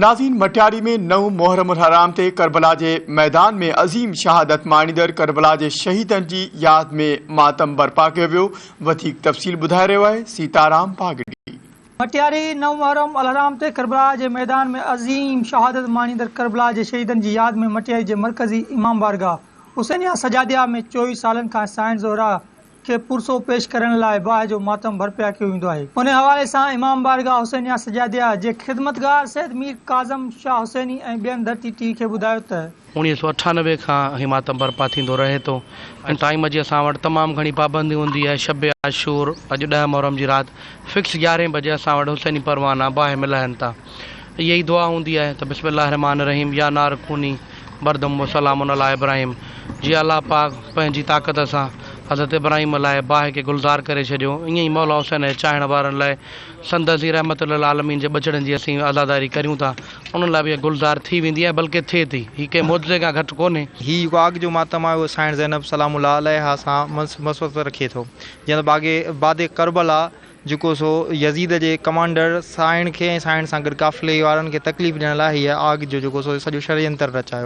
ناظرين مٽياري ۾ نو محرم الحرام تي ڪربلا جي ميدان ۾ عظيم شهادت ماڻيندڙ ڪربلا جي شهيدن جي ياد ۾ ماتم برپا ڪيو ويو وڌيڪ تفصيل ٻڌائي رهيو آهي سيتارام باگڙي. مٽياري، نو محرم الحرام تي ڪربلا جي ميدان ۾ عظيم شهادت ماڻيندڙ ڪربلا جي شهيدن جي ياد ۾ مٽياري جي مرڪزي امام بارگاهه حسينيه سجاديه ۾ 24 سالن کان سائين زهره کي پرسو پيش ڪرڻ لاء باهه جو ماتم ڀرپيا ڪيو ويندو آهي. ان حوالي سان امام بارگاهه حسينيه سجاديه جي خدمتگار سيد مير ڪاظم شاهه حسيني ۽ ٻين ڌرتي ٽي کي ٻڌايو ته. 1998 کان هي ماتم برپا ٿيندو رهي ٿو ۽ ٽائيم جي اسان وٽ تمام گهڻي پابندي هوندي آهي شب عاشور اڄ ڏهه محرم جي رات فڪس يارهين بجي اسان وٽ حسيني پروانا باهه ۾ لهن ٿا اها ئي دعا هوندي آهي ته بسم الله الرحمٰن الرحيم يا نار ڪوني بردم و سلام علي ابراهيم جيئن الله پاڪ پنهنجي طاقت سان حضرت ابراهيم لاء باهه کي گلزار ڪري ڇڏيو ائين ئي مولا حسين جي چاهڻ وارن لاء سندس ئي رحمت للعالمين جي ٻچڙن جي اسين عزاداري ڪريون ٿا انهن لاء به اها گلزار ٿي ويندي ۽ بلڪه ٿئي ٿي هي ڪنهن معجزي کان گهٽ ڪونهي. هي جيڪو آگ جو ماتم آهي اهو سائڻ زينب سلام الله عليها سان منسوبيت رکي ٿو جيئن ته باغ بعد ڪربلا جيڪو سو يزيد جي ڪمانڊر سائڻ کي ۽ سائڻ سان گڏ قافلي وارن کي تڪليف ڏيڻ لاء هيء آگ جو جيڪو سو سڄو شڙينتر رچايو.